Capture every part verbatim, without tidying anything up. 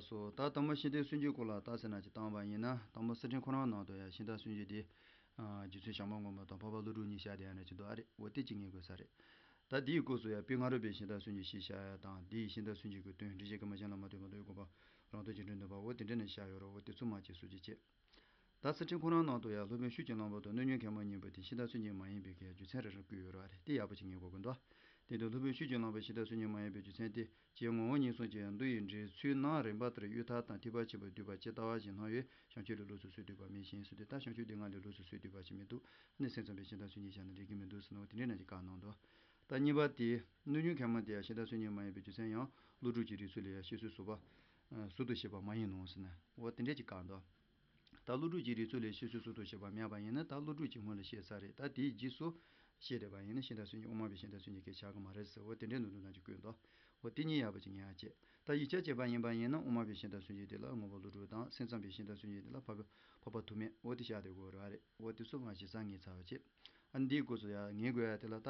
སོ། ད་དང་པོ་ཤིང་རྟའི་སུན་འབྱིན་སྐོར་ལ་རྟགས་གསལ་ནང་ཅིག་བཏང་བ་ཡིན་ན། དང་པོ་གསེར་ཕྲེང་ཁོ་རང་ནང་དུ་ཡང་ཤིང་རྟ་སུན་འབྱིན་དེ། རྗེ་བཙུན་བྱམས་པ་མགོན་པོ་དང་འཕགས་པ་ཀླུ་སྒྲུབ་གཉིས་བཞག་བསྡད་ཡ་འདྲ་ཅིག་འདུག་ཨ་རེད། འོ་དེ་གཅིག་ངེས་དགོས་ས་རེད། ད་དེའི་སྐོར་སུ་ཡང་པི་ང་རོ་པའི་ཤིང་རྟ་སུན་འབྱིན་ཞེས་བྱ་ཡ་དང་། དེ་ཡི་ཤིང་རྟ་སུན་འབྱིན་གྱི་དོན། འགྲེལ་བྱེད་ཀྱི་མ་གཞན་ལ་མ་ལྟོས་པ་ལྟོས་དགོས་པ། རང་དོན་རྗེས་དྲན་འདོད་པ། འོ་དེ་འདྲ་ནས་བཞག་ཡོད་རེད། འོ་དེ་ཚོ་མ་གཅིག་སུ་གཅིག་བྱས། ད་གསེར་ཕྲེང་ཁོ་རང་ནང་དུ་ཡང་སློབ་དཔོན་ཤུགས་ཀྱི་གླང་པོ་དང་གནོད་སྦྱིན་མཁན་པོ་གཉིས་པོ་དེ་ཤིང་རྟ་སུན་འབྱིན་མ་ཡིན་པའི་གི་རྒྱུ་མཚན་རེ་རེ་བཀོད་ཡོད་རེད་བ་རེད། དེ་ཡག་པོ་ཅིག་ངེས་དགོས་ཀྱི་འདུག་དེ་དུས་སློབ་དཔོན་ཤུགས་ཀྱི་གླང་པོས་ཤིང་རྟ་སུན་འབྱིན་མ་ཡིན་པའི་རྒྱུ་མཚན་དེ། རྗེ་ངག་དབང་ཉིད་གསུངས་ཀྱི་མདོ་ཡི་འགྲེལ་ཚུལ་ནང་རིམ་པ་ལྟར་གཡུ་ཐལ་དང་ཐེག་པ་ཆེན་པོ་བསྡུས་པ་ཇི་ལྟ་བ་བཞིན་སྣང་བས་བྱང་ཆུབ་ལ་ལོགས་སུ་སུ་བསྡུས་པ་མེད་ཅིང་ཟེར་དུས། ད་བྱང་ཆུབ་སྡུད་ངག་ལས་ལོགས་སུ་སུ་བསྡུས་པ་ཞིག་མི་འདུག་ཨ་ནི་སེམས་ཙམ་པའི་ཤིང་རྟ་སུན་འབྱིན་བཞག་ན་འགྲིག་གི་མི་འདུག་ཟེར་ནོ། དེ་འདྲའི་ནང་གི་བཀའ་གནང་འདུག་ད་གཉིས་པ་དེ། གནོད་སྦྱིན་མཁན་པོ་དེ་ཡང་ཤིང་རྟ་སུན་འབྱིན་མ་ཡིན་པའི་རྒྱུ་མཚན་ཡང་ཀླུ་སྒྲུབ་ཀྱི་རིགས་ཚུལ་ལས་ཡང་བཤད་སྲོལ་ཟུར་པ། ཟུར་དུ་བཤད་པ་མ་ཡིན་ནོ་ཟེར་ནས། འོ་དེ་འདྲས་ཀྱི་བཀའ་འདུག་ད་ཀླུ་སྒྲུབ་ཀྱི་རིགས་ཚུལ་ལས་བཤད་སྲོལ་ཟུར་དུ་བཤད་པ་མེད་པ་ཡིན་ན། ད་ཀླུ་སྒྲུབ་ཀྱིས་སྔོན་ལ་བཤད་ཚར་རེད། ད་དེའི་རྗེས་སུ་བཤད་བསྡད་པ་ཡིན་ན་ཤིང་རྟ་སུན་འབྱིན། དབུ་མ་པའི་ཤིང་རྟ་སུན་འབྱིན་སྐད་ཆ་གི་མ་རེད་ཟེར། འོ་དེ་འདྲའི་ནང་དུ་ནང་གི་བཀོད་འདུག་འོ་དེ་གཉིས་ཡག་པོ་ཅིག་ངེས་ཡ་བྱེད། ད་ཡིག་ཆ་བྱས་པ་ཡིན་པ་ཡིན་ན་དབུ་མ་པའི་ཤིང་རྟ་སུན་འབྱིན་དེ་ལ་དངོས་པོ་ཀླུ་སྒྲུབ་དང་། སེམས་ཙམ་པའི་ཤིང་རྟ་སུན་འབྱིན་དེ་ལ་འཕགས་པ་འཕགས་པ་ཐོགས་མེད། འོ་དེ་བཞག་བསྡད་དགོས་རེད་བ་རེད། འོ་དེ་ཚོ་མ་གཞི་རྩ་ངེས་ཚར་བ་བྱེད། ཨ་འདིའི་སྐོར་སུ་ཡང་ངེས་དགོས་ཡ་དེ་ལ་ད།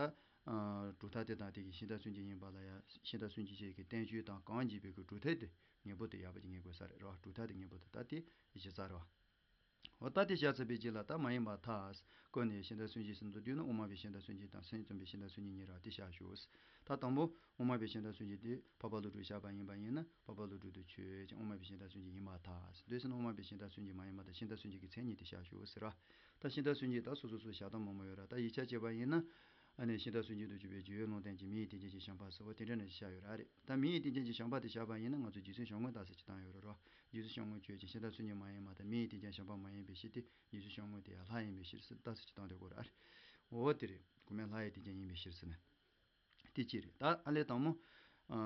གྲུབ་མཐའ་དེ་དང་དེ་གི་ཤིང་རྟ་སུན་འབྱིན་ཡིན་པ་ལ་ཡང་ཤིང་རྟ་སུན་འབྱིན་བྱེད་ཀྱི་བསྟན་བཅོས་དང་གང་འབྱེད་པའི་གི་གྲུབ་མཐའ་དེ་ངེས་པོ་དེ་ཡག་པོ་ཅིག་ངེས་དགོས་ས་རེད་རོ། གྲུབ་མཐའ་དེ་ངེས་པོ་དེ་ད་དེ་གཞི་རྩ་རེད་བ། འོ་ད་དེ་བཞག་ཚར་བའི་རྗེས་ལ་ད་མ་ཡིན་པར་ཐལ། ཀུན་ནས་ཤིང་རྟ་སུན་འབྱིན་ཟེར་འདུག་དུས་ན་དབུ་མ་པའི་ཤིང་རྟ་སུན་འབྱིན་དང་སེམས་ཙམ་པའི་ཤིང་རྟ་སུན་འབྱིན་གཉིས་རེད་བ། དེ་བཞག་ཞུ། ད་དང་པོ་དབུ་མ་པའི་ཤིང་རྟ་སུན་འབྱིན་དེ་འཕགས་པ་ཀླུ་སྒྲུབ་བཞག་པ་ཡིན་པ་ཡིན་ན་འཕགས་པ་ཀླུ་སྒྲུབ་དེ་ཆོས་ཅན། དབུ་མ་པའི་ཤིང་རྟ་སུན་འབྱིན་ཡིན་པར་ཐལ། འདོད་ཟེར་ན་དབུ་མ་པའི་ཤིང་རྟ་སུན་འབྱིན་མ་ཡིན་པར་ཐལ། ཤིང་རྟ་སུན་འབྱིན་གྱི་མཚན་ཉིད་དེ་བཞག་ཞུ་ཟེར་བ། ད་ཤིང་རྟ་སུན་འབྱིན་ད་སོ་སོ་སོ་བཞག་སྟངས་མང་པོ་ཡོད་ར། ད་ཡིག་ཆ་བྱས་པ་ཡིན་ན། ཨ་ནི་ཤིང་རྟ་སུན་འབྱིན་དུ་གྱུར་པའི་རྒྱུ་ཡོད་ལུང་བསྟན་གྱི་མིང་ཡིན་ཏེ་ཅན་གྱི་བྱམས་པ་ཟེར་བ་དེ་འདྲ་ནས་བཞག་ཡོད་ར་རེད། ད་མིང་ཡིན་ཏེ་ཅན་གྱི་བྱམས་པ་དེ་བཞག་པ་ཡིན་ན་ང་ཚོ་རྗེ་བཙུན་བྱམས་མགོན་རྟགས་གསལ་གྱི་བཏང་ཡོད་རེད་རོ། རྗེ་བཙུན་བྱམས་མགོན་ཆོས་ཅན། ཤིང་རྟ་སུན་འབྱིན་མ་ཡིན་པར་ཐལ། མིང་ཡིན་ཏེ་ཅན་བྱམས་པ་མ་ཡིན་པའི་ཕྱིར་ཏེ། རྗེ་བཙུན་བྱམས་མགོན་དེ་ཡང་ལྷ་ཡིན་པའི་ཕྱིར་ཟེར་རྟགས་གསལ་གྱི་བཏང་བསྡད་དགོས་ར་རེད། འོ་དེ་རེད། གོ་མེད་ལྷ་ཡི་ཏེ་ཅན་ཡིན་པའི་ཕྱིར་ཟེར་ནས། དེ་གཅིག་རེད། ད་ཨ་ལས་དང་པོ། ཨ་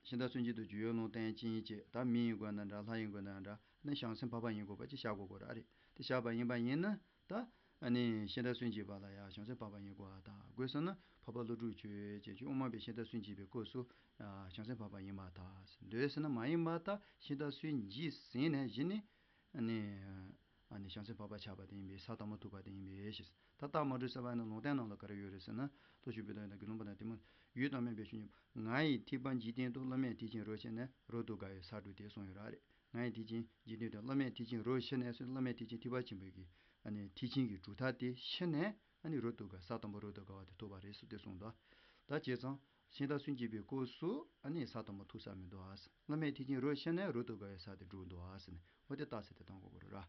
ཤིང་རྟ་སུན་འབྱིན་དུ་རྒྱུ་ཡོད་ལུང་བསྟན་ཅན་གྱི་ད་མི་ཡི་དགོས་ན་འདྲ། ལྷ་ཡི་དགོས་ན་འདྲ། ནི་བྱང་སེམས་འཕགས་པ་ཡིན་དགོས་པ་ཅིག་བཞག་དགོས་དགོས་ར་རེད། དེ་བཞག་པ་ཡིན་པ་ཡིན་ན་ད། ཨ་ནི་ཤིང་རྟ་སུན་འབྱིན་པ་ལ་ཡང་བྱང་སེམས་འཕགས་པ་ཡིན་དགོས་པ་དང་། དགོས་ཟེར་ན་འཕགས་པ་ཀླུ་སྒྲུབ་ཆོས་ཅན་གྱི་དབུ་མ་པའི་ཤིང་རྟ་སུན་འབྱིན་པའི་སྐབས་སུ་ཨ་བྱང་སེམས་འཕགས་པ་ཡིན་པར་ཐལ། འདོད་ཟེར་ན་མ་ཡིན་པར་ཐལ། ཤིང་རྟ་སུན་འབྱིན་ཟིན་ནས་གཞི་ནི། ཨ་ནི། ཨ་ནི་བྱང་སེམས་འཕགས་པ་ཆགས་པ་དེ་ཡིན་པས། ས་དང་པོ་ཐུག་པ་དེ་ཡིན་པས་ཞེས། ད་རྟགས་མ་གྲུབ་ཟེར་བ་ནི་ལུང་བསྟན་ནང་ལ་ག་རེ་ཡོད་རེད་ཟེར་ན། ལྷོ་ཕྱོགས་པའི་དོན་དང་དགེ་སློང་པ་དང་དེ་མོ། ཡུལ་དང་དམན་པའི་ཆོས་ཉིད། ང་ཡི་ཐེག་པ་འཇིག་རྟེན་དུ། བླ་མེད་ཐེག་ཆེན་རོ་ཤན་ནས། རོ་ཏོ་ག་ཡི་སར་བསྒྲུབས་ཏེ་གསུངས་ཡོད་ར་རེད། ང་ཡི་ཐེག་ཆེན་འཇིག་རྟེན་དུ། བླ་མེད་ཐེག་ཆེན་རོ་ཤན་ནས་ཟེར། བླ་མེད་ཐེག་ཆེན་ཐེག་པ་ཆེན་པོའི་གི། ཨ་ནི་ཐེག་ཆེན་གྱི་གྲུབ་མཐའ་དེ་ཤན་ནས། ཨ་ནི་རོ་ཏོ་ག་ས་དང་པོ་རོ་ཏོ་ག་བ་དེ་ཐོབ་པ་རེད་ཟེར་ཏེ་གསུངས་འདུག་ད་བྱས་ཙང་། ཤིང་རྟ་སུན་འབྱིན་པའི་སྐབས་སུ་ཨ་ནི་ས་དང་པོ་ཐུག་ས་མི་འདུག་ཨ། བླ་མེད་ཐེག་ཆེན་རོ་ཤན་ནས་རོ་ཏོ་ག་ཡི་ས་དེ་བསྒྲུབས་འདུག་ཨ་ཟེར་ནས། འོ་དེ་རྟགས་གསལ་དེ་གཏོང་དགོས་ཀྱི་རེད་ར།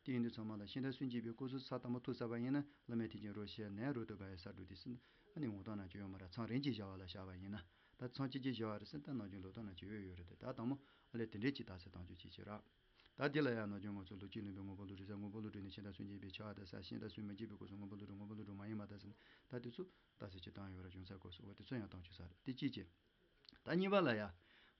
དེ་ཡིན་དུས་ཚང་མ་ལ་ཤིང་རྟ་སུན་འབྱིན་པའི་སྐབས་སུ་ས་དང་པོ་ཐུག་ས་པ་ཡིན་ན། བླ་མེད་ཐེག་ཆེན་རོ་ཤན་ནས་རོ་ཏོ་ག་ཡི་སར་བསྒྲུབས་ཏེ་ཟེར་ན། ཨ་ནི་ངོ་གདོང་ན་ཅི་ཡོད་མ་ར། མཚམས་རིམ་གྱིས་བཞག་པ་ལ་བཞག་པ་ཡིན་ན། ད་མཚམས་གཅིག་གཅིག་བཞག་པ་རེད་ཟེར་ན་ད་ནམ་རྒྱུན་ལོ་ཏོག་ན་ཅི་ཡོད་ཡོད་རེད་དེ། ད་དང་པོ་ཨ་ལས་དེ་འདྲས་ཀྱི་རྟགས་གསལ་གཏོང་རྒྱུ་བྱེད་ཀྱི་ར། ད་དེ་ལ་ཡང་ནམ་རྒྱུན་ང་ཚོ་ལོ་གཅིག་ལོན་པའི་དངོས་པོ་ཀླུ་སྒྲུབ་ཟེར། དངོས་པོ་ཀླུ་སྒྲུབ་ནས་ཤིང་རྟ་སུན་འབྱིན་པའི་ཕྱིར་ད་ཟེར། ཤིང་རྟ་སུན་མ་འབྱིན་པའི་སྐབས་སུ་དངོས་པོ་ཀླུ་སྒྲུབ། དངོས་པོ་ཀླུ་སྒྲུབ་མ་ཡིན་པར་ཐལ་ཟེར་ན། ད་དེ་ཚོ་རྟགས་གསལ་གྱི་བཏང་ཡོད་ར། འབྱུང་ས་སྐབས་སུ། འོ་དེ་ཚོ་ཡང་གཏོང་རྒྱུ་ས་རེད། དེ་གཅིག་བྱས། ད་གཉིས་པ་ལ་ཡ།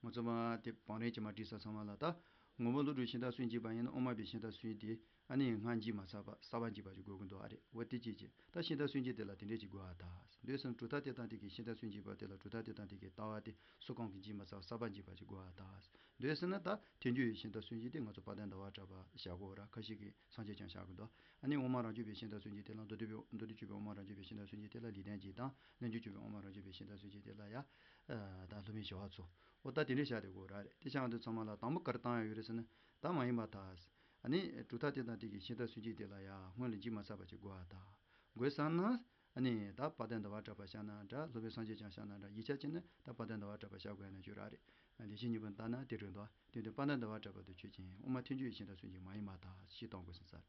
ང་ཚོ་མ་དེ་བང་རིམ་གྱིས་མ་བསྒྲིགས་ས་ཚང་མ་ལ་ད། དངོས་པོ་ཀླུ་སྒྲུབ་ཤིང་རྟ་སུན་འབྱིན་པ་ཡིན་ན་དབུ་མ་པའི་ཤིང་རྟ་སུན་དེ་ཨ་ནི་སྔར་འབྱིན་མ་ཚར་བ་གསར་པ་འབྱིན་པ་ཅིག་དགོས་ཀྱི་འདུག་ཨ་རེད། འོ་དེ་གཅིག་བྱས། ད་ཤིང་རྟ་སུན་འབྱིན་དེ་ལ་དེ་འདྲས་ཅིག་དགོས་པར་ཐལ། འདོད་ཟེར་ན་གྲུབ་མཐའ་དེ་དང་དེ་གི་ཤིང་རྟ་སུན་འབྱིན་པ་དེ་ལ་གྲུབ་མཐའ་དེ་དང་དེ་གི་ལྟ་བ་དེ་སུ་གང་གིས་འབྱིན་མ་ཚར་བ་གསར་པ་འབྱིན་པ་ཅིག་དགོས་པར་ཐལ། འདོད་ཟེར་ན་ད་ཐལ་འགྱུར་བའི་ཤིང་རྟ་སུན་འབྱིན་དེ་ང་ཚོ་དཔལ་ལྡན་ཟླ་བ་གྲགས་པ་བཞག་གོ་ར། ཁ་ཤས་ཀྱིས་སངས་རྒྱས་བསྐྱངས་བཞག་གི་འདུག་ཨ་ནི་དབུ་མ་རང་རྒྱུད་པའི་ཤིང་རྟ་སུན་འབྱིན་དེ་ལ་མདོ་སྡེ་པའི་མདོ་སྡེ་སྤྱོད་པའི་དབུ་མ་རང་རྒྱུད་པའི་ཤིང་རྟ་སུན་འབྱིན་དེ་ལ་ལེགས་ལྡན་འབྱེད་དང་། རྣལ་འབྱོར་སྤྱོད་པའི་དབུ་མ་རང་རྒྱུད་པའི་ཤིང་རྟ་སུན་འབྱིན་དེ་ལ་ཡ། ད་སློབ་དཔོན་ཞི་བ་འཚོ། འོ་ད་དེ་འདྲས་བཞག་དེ་གོ་ར་རེད། དེ་བཞག་དུས་ཚང་མ་ལ་དང་པོ་ག་རེ་བཏང་ཡ་ཡོད་རེད་ཟེར་ན། ད་མ་ཡིན་པར་ཐལ། ཨ་ནི་གྲུབ་མཐའ་དེ་དང་དེ་གི་ཤིང་རྟ་སུན་འབྱིན་དེ་ལ་ཡ་སྔོན་ལ་འབྱིན་མ་ཚར་བ་ཅིག་དགོས་པར་ཐལ། དགོས་བསམ་ན། ཨ་ནི་ད་དཔལ་ལྡན་ཟླ་བ་གྲགས་པ་བཞག་ན་འདྲ། སློབ་དཔོན་སངས་རྒྱས་བསྐྱངས་བཞག་ན་འདྲ། ཡིག་ཆ་བྱས་ན་ད་དཔལ་ལྡན་ཟླ་བ་གྲགས་པ་བཞག་དགོས་ཡ་ན་ཅིག་ཡོད་ར་རེད། ལེགས་བཤད་སྙིང་པོ་ལྟར་ན་དེ་རེད་འདུག་དེ་དུས་དཔལ་ལྡན་ཟླ་བ་གྲགས་པ་དེ་ཆོས་ཅན། དབུ་མ་ཐལ་འགྱུར་བའི་ཤིང་རྟ་སུན་འབྱིན་མ་ཡིན་པར་ཐལ་ཞེས་གཏོང་དགོས་ཟེར་ས་རེད།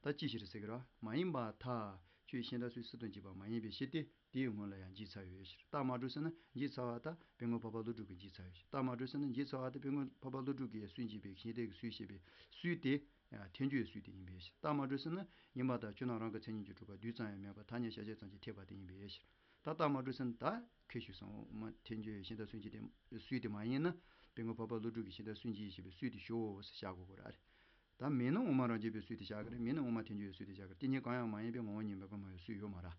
ད་ཅི་ཞིག་རེད་ཟེར་གི་ར། མ་ཡིན་པར་ཐལ། ཁྱོད་ཤིང་རྟ་སུན་སུ་དང་འབྱིན་པ་མ་ཡིན་པའི་ཕྱིར་ཏེ། དེའི་སྔོན་ལ་ཡང་འབྱིན་ཚར་ཡོད་ཕྱིར། རྟགས་མ་གྲུབ་ཟེར་ན་འབྱིན་ཚར་བ་ད་དཔལ་མགོན་འཕགས་པ་ཀླུ་སྒྲུབ་ཀྱིས་འབྱིན་ཚར་ཡོད་ཕྱིར། རྟགས་མ་གྲུབ་ཟེར་ན་འབྱིན་ཚར་བ་ད་དཔལ་མགོན་འཕགས་པ་ཀླུ་སྒྲུབ་ཀྱིས་སུན་འབྱིན་པའི་ཤིང་རྟའི་སུན་བྱས་པའི་སུན་དེ། ཐལ་འགྱུར་བའི་སུན་དེ་ཡིན་པའི་ཕྱིར། རྟགས་མ་གྲུབ་ཟེར་ན་ཡིན་པ་དང་སྤྱོད་ལམ་རང་གི་མཚན་ཉིད་ཀྱིས་གྲུབ་པ་རྡུལ་ཙམ་ཡང་མེད་པར་ཐ་སྙད་གཞལ་བྱ་ཙམ་གྱིས་ཐེག་པ་དེ་ཡིན་པའི་ཕྱིར། ད་རྟགས་མ་གྲུབ་ཟེར་ན་ད་ཁོས་ཞུས་སོང་། དབུ་མ་ཐལ་འགྱུར་བའི་ཤིང་རྟ་སུན་འབྱིན་དེ་སུན་དེ་མ་ཡིན་ན་དཔལ་མགོན་འཕགས་པ་ཀླུ་སྒྲུབ་ཀྱིས་ཤིང་རྟ་སུན་འབྱིན་ཞེས་པའི་སུན་དེ་ཤོག་ཟེར་བཞག་དགོས་ཀྱི་རེད། ད་མིན་ན་དབུ་མ་རང་རྒྱུད་པའི་སུན་དེ་བཞག་གི་རེད། མིན་ན་དབུ་མ་ཐལ་འགྱུར་བའི་སུན་དེ་བཞག་གི་རེད། དེ་གཉིས་གང་ཡང་མ་ཡིན་པའི་ངོ་བོ་ཉིད་མེད་པར་སྨྲ་བའི་སུན་ཡོད་མ་རེད།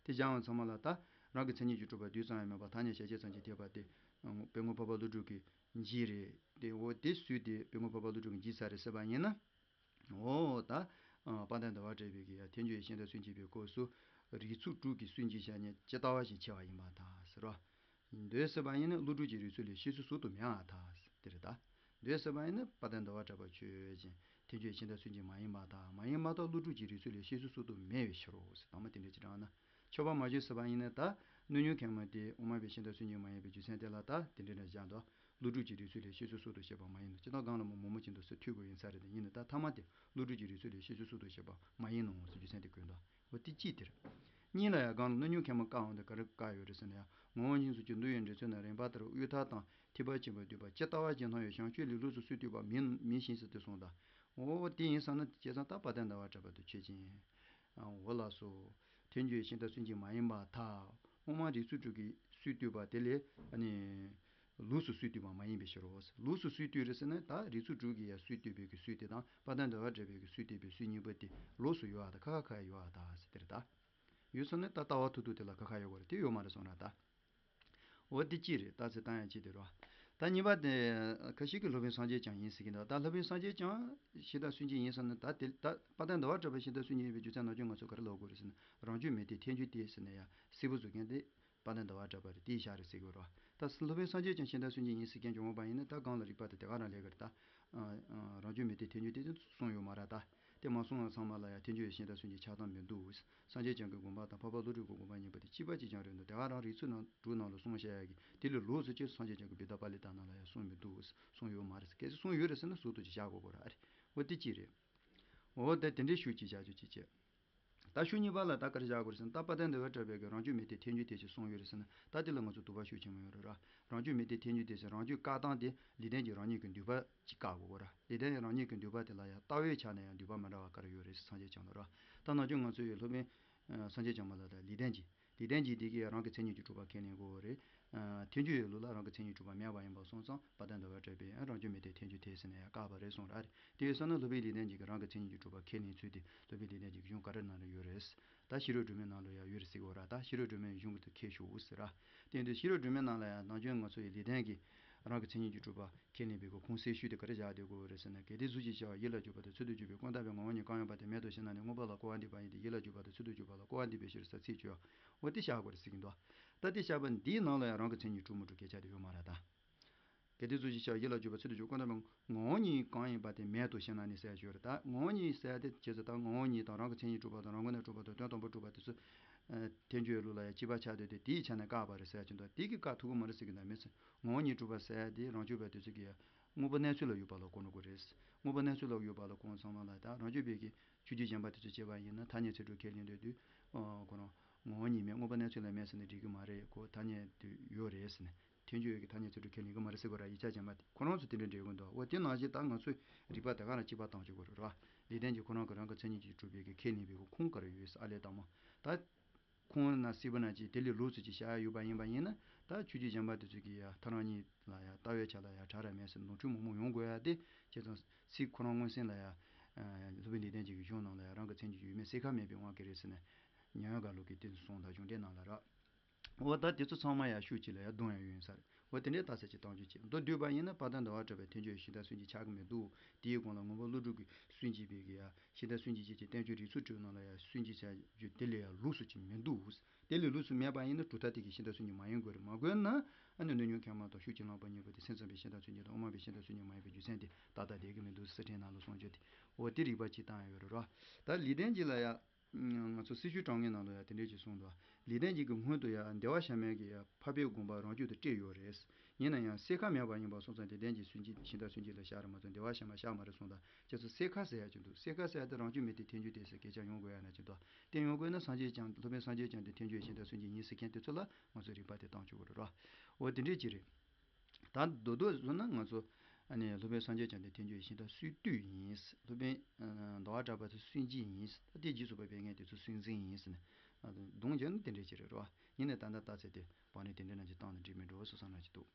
དེ་བཞག་པ་ཚང་མ་ལ་ད་རང་གི་མཚན་ཉིད་ཀྱིས་གྲུབ་པ་རྡུལ་ཙམ་ཡང་མེད་པར་ཐ་སྙད་གཞལ་བྱ་ཙམ་གྱིས་ཐེག་པ་དེ་དཔལ་མགོན་འཕགས་པ་ཀླུ་སྒྲུབ་ཀྱིས་འབྱིན་རེད་དེ། འོ་དེ་སུན་དེ་དཔལ་མགོན་འཕགས་པ་ཀླུ་སྒྲུབ་ཀྱིས་འབྱིན་ཚར་རེད་ཟེར་བ་ཡིན་ན། འོ་ད་དཔལ་ལྡན་ཟླ་བ་གྲགས་པའི་གི་ཡ་ཐལ་འགྱུར་བའི་ཤིང་རྟ་སུན་འབྱིན་པའི་སྐབས་སུ་རིགས་ཚོགས་དྲུག་གི་སུན་འབྱིན་བྱ་ཉིད་ཇི་ལྟ་བ་བཞིན་ཕྱེ་བ་ཡིན་པར་ཐལ་ཟེར་རོ། འདོད་ཟེར་བ་ཡིན་ན་ཀླུ་སྒྲུབ་ཀྱི་རིགས་ཚུལ་ལས་བཤད་སྲོལ་ཟུར་དུ་མེད་པར་ཐལ་ཟེར་དེ་རེད་ད། འདོད་ཟེར་བ་ཡིན་ན་དཔལ་ལྡན་ཟླ་བ་གྲགས་པ་ཆོས་ཅན། ཐལ་འགྱུར་ཡང་གཞན་དང་མཚུངས་ཀྱང་མ་ཡིན་པར་ཐལ། མ་ཡིན་པར་ཐལ། ཀླུ་སྒྲུབ་ཀྱི་རིགས་ཚུལ་ལས་བཤད་ཚུལ་སོར་དུ་མེད་པའི་ཕྱིར་རོ་ཟེར། དང་པོ་དེ་འདྲ་ཅིག་དྲངས་ན། མཆོད་པ་མ་བྱོན་ཟེར་བ་ཡིན་ན་ད་སྣོད་ཉུང་མཁན་མ་དེ་དབུ་མ་པའི་གཞན་དང་མཚུངས་ཀྱང་མ་ཡིན་པའི་རྒྱུ་མཚན་དེ་ལ་ད་དེ་འདྲ་འདྲ་བཞག་འདུག་ཀླུ་སྒྲུབ་ཀྱི་རིགས་ཚུལ་ལས་བཤད་ཚུལ་སོར་དུ་བཤད་པ་མ་ཡིན་ནོ། སྤྱིར་བཏང་གང་ལ་མོ་མོ་མོ་ཅན་དུ་སུ་ཐུག་དགོས་ཡིན་ས་རེད། དེ་ཡིན་ན་ད་ཐ་མ་དེ་ཀླུ་སྒྲུབ་ཀྱི་རིགས་ཚུལ་ལས་བཤད་ཚུལ་སོར་དུ་བཤད་པ་མ་ཡིན་ནོ་ཟེར་རྒྱུ་མཚན་དེ་བཀོད་འདུག་འོ་དེ་གཅིག་དེ་རེད། གཉིས་ལ་ཡང་གང་ལ་སྣོད་ཉུང་མཁན་མ་བཀག་འོང་དེ་ག་རེ་བཀག་ཡོད་རེད་ཟེར་ན། ཡང་ངོ་བོ་ཉིད་སོགས་ཀྱི་འདུལ་བའི་འགྲེལ་ཚུལ་ན་རིམ་པ་ལྟར་དབུས་མཐའ་དང་ཐེག་པ་ཆེན་པོའི་བསྡུས་པ་ཇི་ལྟ་བ་ཇི་སྣང་བའི་བྱང་ཆུབ་ལས་ལུགས་སུ་སུས་བསྡུས་པ་མིན་མིན་ཞིང་ཟེར་དེ་གསུངས་དང་། འོ་དེ་ཡིན་ས་ན་བྱས་ཙང་ད་དཔལ་ལྡན་ཟླ་བ་གྲགས་པ་དང་ཆོས་ཅན། འོ་ལགས་སོ། ཐལ་འགྱུར་ཡང་གཞན་དང་མཚུངས་ཀྱང་མ་ཡིན་པར་ཐལ། དབུ་མ་རིགས་ཚུལ་དྲུག་གིས་སུས་བསྡུས་པ་དེ་ལས་ཨ་ནི། ལུགས་སུ་སུས་བསྡུས་པ་མ་ཡིན་པའི་ཕྱིར་རོ། ལུགས་སུ་སུས་བསྡུས་རེད་ཟེར་ན་ད་རིགས་ཚུལ་དྲུག་གིས་ཡང་སུས་བསྡུས་པའི་གི་སུས་དེ་དང་དཔལ་ལྡན་ཟླ་བ་གྲགས་པའི་གི་སུས་བསྡུས་པའི་སུས་གཉིས་པོ་དེ་ལོགས་སུ་ཡོད་ཨ་ད་ཁ་ཁ་ཁ་ཡོད་ཨ་ད་ཟེར་དེ་རེད་ད། ཡོད་ས་ནི་ད་ལྟ་བ་ཐུག་ཐུག་དེ་ལ་ཁ་ཁ་ཡོད་དགོས་རེད། དེ་ཡོད་མ་རེད་གསུངས་ར་ད། འོ་དེ་གཅིག་རེད། ད་ཚེ་ད་ཡང་གཅིག་དེ་རོ། ད་གཉིས་པ་དེ་ཁ་ཤས་ཀྱིས་སློབ་དཔོན་སངས་རྒྱས་བསྐྱངས་ཡིན་ཟེར་གྱི་འདུག་ད་སློབ་དཔོན་སངས་རྒྱས་བསྐྱངས་གཞན་དང་མཚུངས་ཀྱང་ཡིན་ཟེར་ན་ད་དེ་ད་དཔལ་ལྡན་ཟླ་བ་གྲགས་པ་གཞན་དང་མཚུངས་ཀྱང་ཡིན་པའི་རྒྱུ་མཚན་ནམ་རྒྱུན་ང་ཚོ་ག་རེ་ལབ་དགོས་རེད་ཟེར་ན། རང་རྒྱུད་མི་མཐུན་ཐལ་འགྱུར་ཏེ་ཟེར་ན་ཡང་སྲིད་པ་བཟོ་མཁན་དེ་དཔལ་ལྡན་ཟླ་བ་གྲགས་པ་རེད། དེའི་ཞག་རེད་ཟེར་དགོས་རོ། ད་སློབ་དཔོན་སངས་རྒྱས་བསྐྱངས་གཞན་དང་མཚུངས་ཀྱང་ཡིན་ཟེར་མཁན་གྱི་འོང་བ་ཡིན་ན་ད་གང་ལ་རིགས་པ་དེ་དེ་ག་རང་ལས་ཀ་རེད་ད། རང་རྒྱུད་མི་མཐུན་ཐལ་འགྱུར་ཏེ་གསུངས་ཡོད་མ་རེད་ད། དེ་མ་གསུངས་ཡང་ཚང་མ་ལ་ཡང་ཐལ་འགྱུར་ཡང་གཞན་དང་མཚུངས་ཀྱང་ཆགས་སྟངས་མི་འདུག་སངས་རྒྱས་བསྐྱངས་ཀྱི་དགོངས་པ་དང་འཕགས་པ་ཀླུ་སྒྲུབ་ཀྱི་དགོངས་པ་གཉིས་པོ་དེ་གཅིག་པ་གཅིག་རྐྱང་རེད་འདུག་དེ་ག་རང་རིགས་ཚུལ་ནང་དྲུག་ནང་ལ་གསུངས་བཞག་ཡ་གི་དེ་ལས་ལོགས་སུ་ཅི་སངས་རྒྱས་བསྐྱངས་ཀྱི་བི་དྷ་པཱ་ལི་ཏ་ནང་ལ་ཡང་གསུངས་མི་འདུག་གསུངས་ཡོད་མ་རེད། གལ་སྲིད་གསུངས་ཡོད་རེད་ཟེར་ན་ཟུར་དུ་ཅིག་བཞག་དགོས་དགོས་ར་ཨ་རེད། འོ་དེ་གཅིག་རེད། འོ་དེ་དེ་འདྲའི་ཤུགས་ཀྱིས་བཞག་རྒྱུ་གཅིག་བྱས། ད་ཤུགས་གཉིས་པ་ལ་ད་ག་རེ་བཞག་དགོས་རེད་ཟེར་ན། ད་དཔལ་ལྡན་ཟླ་བ་གྲགས་པའི་གི་རང་རྒྱུད་མི་མཐུན་ཐལ་འགྱུར་ཏེ་ཅེས་གསུངས་ཡོད་རེད་ཟེར་ན། ད་དེ་ལ་ང་ཚོ་སྡུག་པ་ཤུགས་ཆེན་མོ་ཡོད་རེད་ར། རང་རྒྱུད་མི་མཐུན་ཐལ་འགྱུར་ཏེ་ཟེར་རང་རྒྱུད་བཀག་སྟངས་དེ་ལེགས་ལྡན་གྱིས་རང་ཉིད་ཀྱི་འདུས་པ་ཅིག་བཀག་དགོས་གོ་ར། ལེགས་ལྡན་གྱིས་རང་ཉིད་ཀྱི་འདུས་པ་དེ་ལ་ཡང་ལྟ་བའི་ཆ་ནས་ཡང་འདུས་པ་མི་འདྲ་བ་ག་རེ་ཡོད་རེད་ཟེར་སངས་རྒྱས་བསྐྱངས་ལ་ར། ད་ནམ་རྒྱུན་ང་ཚོ་ཡི་སློབ་དཔོན་སངས་རྒྱས་བསྐྱངས་མ་ལ་ད་ལེགས་ལྡན་གྱིས། ལེགས་ལྡན་གྱིས་དེ་གའི་རང་གི་མཚན་ཉིད་ཀྱིས་གྲུབ་པ་ཁས་ལེན་དགོས་རེད། ཐལ་འགྱུར་ཡི་ལུགས་ལ་རང་གི་མཚན་ཉིད་ཀྱིས་གྲུབ་པ་མེད་པ་ཡིན་པ་སོང་ཙང་དཔལ་ལྡན་ཟླ་བ་གྲགས་པས་རང་རྒྱུད་མི་མཐུན་ཐལ་འགྱུར་ཏེ་ཟེར་ན་ཡང་བཀག་པ་རེད་གསུངས་ར་རེད། དེ་ཡོད་ས་ན་སློབ་དཔོན་ལེགས་ལྡན་གྱིས་རང་གི་མཚན་ཉིད་ཀྱིས་གྲུབ་པ་ཁས་ལེན་ཚུལ་དེ་སློབ་དཔོན་ལེགས་ལྡན་གྱི་གཞུང་ག་རེ་ནང་ལ་ཡོད་རེད། ད་ཤེས་རབ་སྒྲོན་མེའི་ནང་ལ་ཡང་ཡོད་རེད་ཟེར་གོ་ར། ད་ཤེས་རབ་སྒྲོན་མེའི་གཞུང་གི་དུ་ཁས་ཞུ་ཟེར་ར། དེ་ཡིན་དུས་ཤེས་རབ་སྒྲོན་མེའི་ནང་ལ་ཡང་ནམ་རྒྱུན་ང་ཚོ་ཡི་ལེགས་ལྡན་གྱིས་རང་གི་མཚན་ཉིད་ཀྱིས་གྲུབ་པ་ཁས་ལེན་པའི་གོ་ཁུངས་གསལ་ཤོས་དེ་ག་རེ་བཞག་བསྡད་དགོས་རེད་ཟེར་ན། གལ་ཏེ་གཟུགས་ཀྱི་ཤེས་པ་ཡིད་ལ་གྱུར་པ་དང་ཚུལ་དུ་གྱུར་པའི་ཀུན་བརྟགས་པའི་ངོ་བོ་ཉིད་གང་ཡིན་པ་དེ་མེད་དོ་ཞེ་ན་ནི་མངོན་པ་ལ་སྐུར་བ་འདེབས་པ་ཡིན་ཏེ་ཡིད་ལ་གྱུར་པ་དང་ཚུལ་དུ་གྱུར་པ་ལ་སྐུར་བ་འདེབས་པའི་ཕྱིར་ཟེར་ཚིག་བརྗོད། འོ་དེ་བཞག་དགོས་རེད་ཟེར་གྱི་འདུག་ད་དེ་བཞག་པ་འདིའི་ནང་ལ་ཡང་རང་གི་མཚན་ཉིད་གྲུབ་མི་གྲུབ་སྐད་ཆ་དེ་ཡོད་མ་རེད་ད། གལ་ཏེ་གཟུགས་ཀྱི་ཤེས་པ་ཡིད་ལ་གྱུར་པ་ཚུལ་དུ་གྱུར་ཀུན་བརྟགས་པའི་ངོ་བོ་ཉིད་གང་ཡིན་པ་དེ་མེད་དོ་ཞེ་ན་ནི་ཟེར་ཡ་ཅིག་ཡོད་རེད་ད། ངོ་བོ་ཉིད་ཟེར་ཡ་དེ་བྱས་ཙང་ད་ངོ་བོ་ཉིད་དང་རང་གི་མཚན་ཉིད་གྲུབ་པ་དང་རང་ངོས་ནས་གྲུབ་པ་དང་དོན་དམ་པར་གྲུབ་པ་དེ་ཚོ། ཐལ་འགྱུར་ཡི་ལུགས་ལ་ཡང་གཅིག་པ་ཆགས་བསྡད་དེ་དེའི་ཆ་ནས་བཀག་པ་རེད་ཟེར་ཡ་ཅིག་འདུག་དེ་གི་བཀག་ཐུབ་ཀྱི་མ་རེད་ཟེར་གྱི་འདུག་མི་ཚེ་ངོ་བོ་ཉིད་གྲུབ་པ་ཟེར་ཡ་དེ་རང་རྒྱུད་པ་དེ་ཚོ་གི་ཡ་དངོས་པོ་གནས་ཚུལ་ལ་ཡོད་པ་ལ་གོ་ནོ་གོ་རེད། དངོས་པོ་གནས་ཚུལ་ལ་ཡོད་པ་ལ་གོ་ཚང་མ་ལ་ད་རང་རྒྱུད་པའི་གི་ཆོས་བརྒྱུད་གཞན་པ་དེ་ཚོ་བྱས་པ་ཡིན་ན་ཐ་སྙད་ཚིག་གྲོགས་ཁས་ལེན་འདོད་དུས། ཁོ་རང་ངོ་བོ་ཉིད་མེད་དངོས་པོ་གནས་ཚུལ་ལ་མེད་ཟེར་ནས་འགྲིག་གི་མ་རེད། ཁོ་ཐ་སྙད་དུ་ཡོད་རེད་ཟེར་ནས། ཐལ་འགྱུར་ཡོད་ཀྱི་ཐ་སྙད་ཚིག་གྲོགས་ཁས་ལེན་གྱི་མ་རེད་ཟེར་དགོས་ར། ཡིག་ཆ་གཞན་པ་དེ་ཁོ་རང་ཚོ་དེ་འདྲ་འགྲིག་གི་འདུག་འོ་དེ་ནང་བཞིན་ད་ང་ཚོས་རིགས་པ་དེ་ག་རང་གཅིག་པ་བཏང་ཆོག་གི་རེད་ར། ལེགས་ལྡན་གྱིས་ཁོ་རང་གི་རང་གི་མཚན་ཉིད་ཀྱིས་གྲུབ་པའི་གི་ཁས་ལེན་པའི་གི་ཁུངས་ག་རེ་ཡོད་ཟེར་ཨ་ལས་དང་མོ། ད་ཁུངས་ན་སྲིད་པ་ན་ཅིག་དེ་ལས་ལོགས་སུ་ཅིག་བྱ་ཡ་ཡོད་པ་ཡིན་པ་ཡིན་ན། ད་ཆོས་བརྒྱུད་གཞན་པ་དེ་ཚོ་གིས་ཡ་ཐལ་རང་གཉིས་ལ་ཡ་ལྟ་བའི་ཆ་ལ་ཡ་གྲ་ར་མེད་ཟེར་ནོར་འཁྲུལ་མང་པོ་ཡོང་དགོས་ཡ་དེ། བྱས་ཙང་ཚིག་ཁོ་རང་མངོན་སེམས་ལ་ཡ། སློབ་དཔོན་ལེགས་ལྡན་གྱི་གི་གཞུང་ནང་ལ་ཡ་རང་གི་མཚན་ཉིད་ཀྱིས་ཡོད་མེད་གསལ་ཁ་མེད་པའི་དབང་གིས་རེད་ཟེར་ནས། ཉེ་བའི་བཀའ་ལུགས་ཀྱི་དེ་ཚོ་གསུངས་དང་གཞུང་འགྲེལ་ནང་ལ་ར། འོ་ད་དེ་ཚོ་ཚང་མ་ཡང་ཤུགས་གཅིག་ལ་ཡང་བསྡོམས་ཡང་ཡོད་ཡིན་ས་རེད། འོ་དེ་འདྲའི་རྟགས་གསལ་གྱི་བཏང་རྒྱུ་གཅིག་མདོར་བསྡུས་པ་ཡིན་ན་དཔལ་ལྡན་ཟླ་བ་གྲགས་པའི་ཐལ་འགྱུར་ཡང་གཞན་དང་མཚུངས་ཀྱི་ཆགས་ཀྱི་མི་འདུག་དེའི་གོང་ལ་མངོན་པ་ཀླུ་སྒྲུབ་ཀྱིས་སུན་འབྱིན་པའི་གི་ཡང་གཞན་དང་མཚུངས་ཀྱི་བྱེད་ཀྱི་བསྟན་བཅོས་རིགས་ཚུལ་དྲུག་ནང་ལ་ཡང་སུན་འབྱིན་བྱ་རྒྱུ་དེ་ལས་ཡང་ལུགས་སུ་ཅིག་མི་འདུག་དེ་ལས་ལུགས་སུ་མེད་པ་ཡིན་ན་གྲུབ་མཐའ་དེ་གིས་གཞན་དང་མཚུངས་ཀྱི་མ་ཡིན་དགོས་རེད། མ་དགོས་ན་ཨ་ནི་སྣོད་ཉུང་མཁན་མ་དང་ཤུགས་ཀྱིས་བསླངས་པ་གཉིས་པོ་དེ་སེམས་ཙམ་པའི་གཞན་དང་མཚུངས་ཀྱི་དང་དབུ་མ་པའི་གཞན་དང་མཚུངས་ཀྱི་མ་ཡིན་པའི་རྒྱུ་མཚན་དེ་ཏག་ཏག་བསྡད་ཀྱི་མི་འདུག་གསེར་ཕྲེང་ནང་ལ་གསུངས་རྒྱུ་དེ། འོ་དེ་རིགས་པ་གཅིག་བཏང་ཡོད་རེད་རོ། ད་ལེགས་ལྡན་གྱི་ལ་ཡང་། ང་ཚོ་སྲི་ཞུའི་གྲངས་ངེས་ནང་ལ་ཡང་དེ་འདྲས་ཅིག་གསུངས་འདུག་ལེགས་ལྡན་གྱི་གི་སྔོན་དུ་ཡང་བདེ་བ་གཞལ་མེད་ཀྱི་ཡང་འཕགས་པའི་དགོངས་པ་རང་རྒྱུད་དུ་བཀྲལ་ཡོད་རེད། ཡིན་ན་ཡང་གསལ་ཁ་མེད་པ་ཡིན་པ་སོང་ཙང་ལེགས་ལྡན་གྱིས་སུན་འབྱིན་གཞན་དང་མཚུངས་ཀྱི་ལ་བཞག་རེད་མ་གཏོགས་བདེ་བ་གཞལ་མེད་བཞག་མ་རེད་གསུངས་དང་། ཁྱེད་ཚོ་གསལ་ཁ་ཟེར་ཡ་ཅིག་འདུག་གསལ་ཁ་ཟེར་ཡ་དེ་རང་རྒྱུད་མི་མཐུན་ཐལ་འགྱུར་ཏེ་ཟེར་སྐད་ཆ་ཡོང་དགོས་ཡ་ན་ཅིག་འདུག་དེ་ཡོང་དགོས་ན་སངས་རྒྱས་བསྐྱངས་སློབ་དཔོན་སངས་རྒྱས་བསྐྱངས་ཏེ་ཐལ་འགྱུར་གཞན་དང་མཚུངས་ཀྱི་ཡིན་ཟེར་མཁན་དེ་ཚོ་ལ་ང་ཚོས་རིགས་པ་དེ་བཏང་ཆོག་གི་རེད་རོ། འོ་དེ་འདྲས་ཅིག་རེད། ད་མདོར་བསྡུས་བཟོས་ན་ང་ཚོ་ཨ་ནི་སློབ་དཔོན་སངས་རྒྱས་བསྐྱངས་ཏེ་ཐལ་འགྱུར་གཞན་དང་སུས་བསྡུས་ཡིན། སློབ་དཔོན་ཟླ་བ་གྲགས་པ་དེ་སུན་འབྱིན་ཡིན། ད་དེ་རྗེས་སུ་བབས་པའི་ངས་དེ་ཚོ་སུན་འབྱིན་ཡིན་ཟེར་ནས་གདོང་བརྒྱབ་ན་དེ་འདྲས་ཅིག་རེད་རོ། ཡིན་ནའི་ད་ལྟ་ལྟ་ཚེ་དེ་བག་ནི་དེ་འདྲས་ན་ཅིག་བཏང་ན་འགྲིག་མི་འགྲོ་བསམ་ན་ཅིག་འདུག